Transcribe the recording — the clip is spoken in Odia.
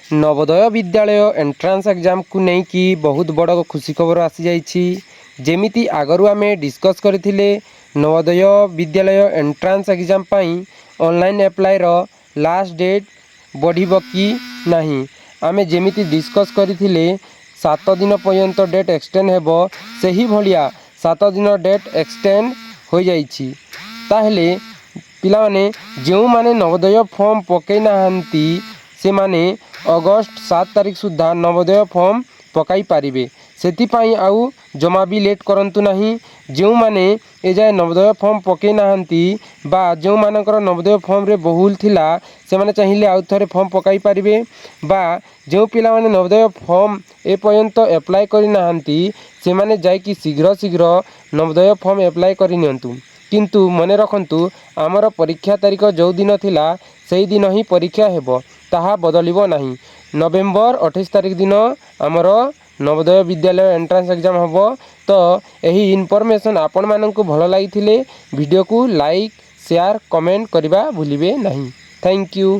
ନବୋଦୟ ବିଦ୍ୟାଳୟ ଏଣ୍ଟ୍ରାନ୍ସ ଏକ୍ଜାମକୁ ନେଇକି ବହୁତ ବଡ଼ ଖୁସି ଖବର ଆସିଯାଇଛି। ଯେମିତି ଆଗରୁ ଆମେ ଡିସ୍କସ୍ କରିଥିଲେ, ନବୋଦୟ ବିଦ୍ୟାଳୟ ଏଣ୍ଟ୍ରାନ୍ସ ଏକ୍ଜାମ ପାଇଁ ଅନଲାଇନ୍ ଆପ୍ଲାଏର ଲାଷ୍ଟ ଡେଟ୍ ବଢ଼ିବ କି ନାହିଁ। ଆମେ ଯେମିତି ଡିସ୍କସ୍ କରିଥିଲେ 7 ଦିନ ପର୍ଯ୍ୟନ୍ତ ଡେଟ୍ ଏକ୍ସଟେଣ୍ଡ ହେବ, ସେହିଭଳିଆ 7 ଦିନ ଡେଟ୍ ଏକ୍ସଟେଣ୍ଡ ହୋଇଯାଇଛି। ତାହେଲେ ପିଲାମାନେ, ଯେଉଁମାନେ ନବୋଦୟ ଫର୍ମ ପକାଇ ନାହାନ୍ତି, ସେମାନେ ଅଗଷ୍ଟ 7 ତାରିଖ ସୁଦ୍ଧା ନବୋଦୟ ଫର୍ମ ପକାଇ ପାରିବେ। ସେଥିପାଇଁ ଆଉ ଜମା ବି ଲେଟ୍ କରନ୍ତୁ ନାହିଁ। ଯେଉଁମାନେ ଏଯାଏ ନବୋଦୟ ଫର୍ମ ପକାଇ ନାହାନ୍ତି ବା ଯେଉଁମାନଙ୍କର ନବୋଦୟ ଫର୍ମରେ ଭୁଲ ଥିଲା, ସେମାନେ ଚାହିଁଲେ ଆଉ ଥରେ ଫର୍ମ ପକାଇ ପାରିବେ ବା ଯେଉଁ ପିଲାମାନେ ନବୋଦୟ ଫର୍ମ ଏପର୍ଯ୍ୟନ୍ତ ଆପ୍ଲାଏ କରିନାହାନ୍ତି, ସେମାନେ ଯାଇକି ଶୀଘ୍ର ଶୀଘ୍ର ନବୋଦୟ ଫର୍ମ ଆପ୍ଲାଏ କରିନିଅନ୍ତୁ। କିନ୍ତୁ ମନେ ରଖନ୍ତୁ, ଆମର ପରୀକ୍ଷା ତାରିଖ ଯେଉଁଦିନ ଥିଲା, ସେଇଦିନ ହିଁ ପରୀକ୍ଷା ହେବ, ତାହା ବଦଳିବ ନାହିଁ। ନଭେମ୍ବର 28 ତାରିଖ ଦିନ ଆମର ନବୋଦୟ ବିଦ୍ୟାଳୟ ଏଣ୍ଟ୍ରାନ୍ସ ଏକ୍ଜାମ୍ ହେବ। ତ ଏହି ଇନଫର୍ମେସନ୍ ଆପଣମାନଙ୍କୁ ଭଲ ଲାଗିଥିଲେ ଭିଡ଼ିଓକୁ ଲାଇକ୍, ସେୟାର, କମେଣ୍ଟ କରିବା ଭୁଲିବେ ନାହିଁ। Thank you.